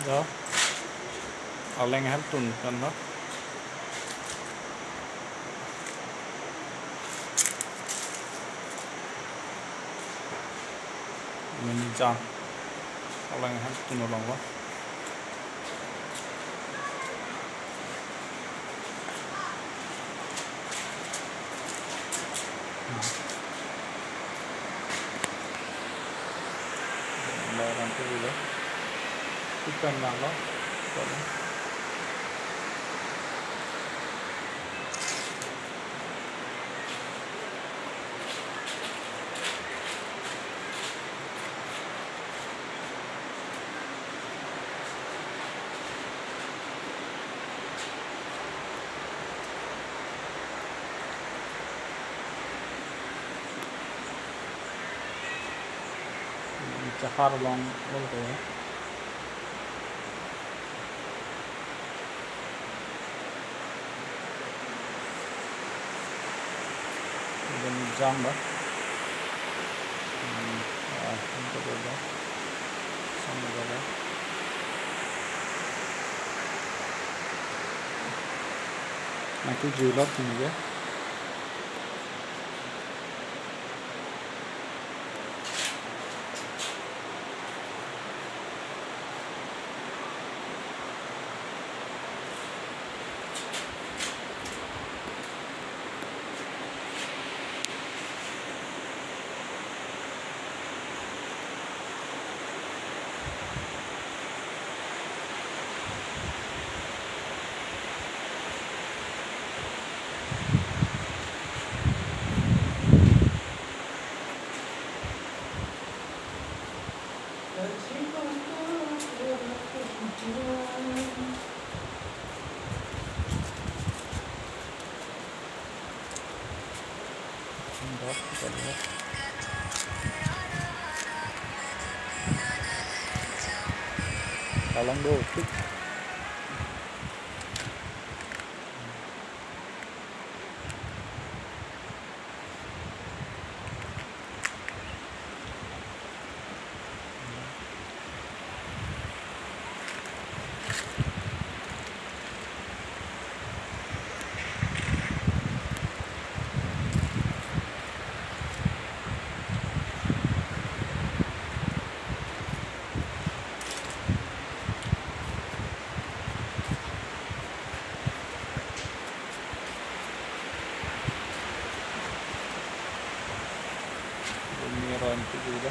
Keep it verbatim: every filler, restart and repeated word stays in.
Jo. Aleng hem tun kan lo. Mini jam. Aleng hem tun along lo. Lo kan tu lo. Ikan lang lo. Ikan lang. Chahar along lo ke. Ikan jam ba. Hmm, ah, ini ke ba. Sama ba. Nanti julok ini ya. Dok, kita lihat. Tolong dulu. Ini ron itu juga.